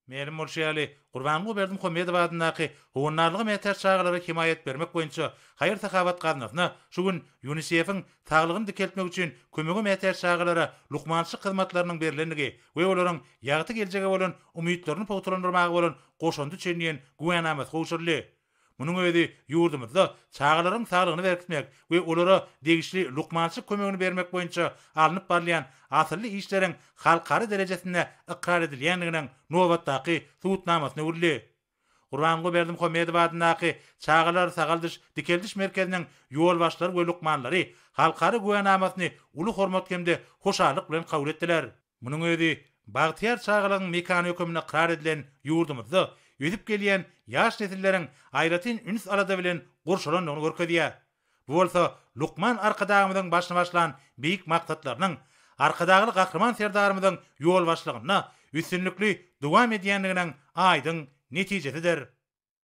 Mälim bolşy ýaly, Gurbanguly Berdimuhamedow adyndaky Howandarlyga mätäç çagalara hemaýat bermek boýunça haýyr-sahawat gaznasyna şu gün ÝUNISEF-iň saglygyny dikeltmek üçin kömege mätäç çagalara lukmançylyk hyzmatlarynyň berlendigi we olaryň ýagty geljege bolan umytlaryny pugtalandyrmaga bolan goşandy üçin diýen güwänamasy gowşuryldy. Munuň özi ýurdumyzda çagalaryň saglygyny berkitmek we olara degişli lukmançylyk kömegini bermek boýunça alnyp barylýan asylly işleriň halkara derejesinde ykrar edilýändiginiň nobatdaky subutnamasyna öwrüldi. Gurbanguly Berdimuhamedow adyndaky Çagalar sagaldyş-dikeldiş merkeziniň ýolbaşçylary we lukmanlary halkara güwänamasyny uly hormat hem-de hoşallyk bilen kabul etdiler. Munuň özi bagtyýar çagalygyň mekany hökmünde ykrar edilen ýurdumyzda ösüp gelýän ýaş nesilleriň aýratyn üns-alada bilen gurşalandygyny görkezýär. Bu bolsa lukman Arkadagymyzyň başyny başlan beýik maksatlarynyň Arkadagly Gahryman Serdarymyzyň ýolbaşçylygynda üstünlikli dowam edýändiginiň aýdyň netijesidir.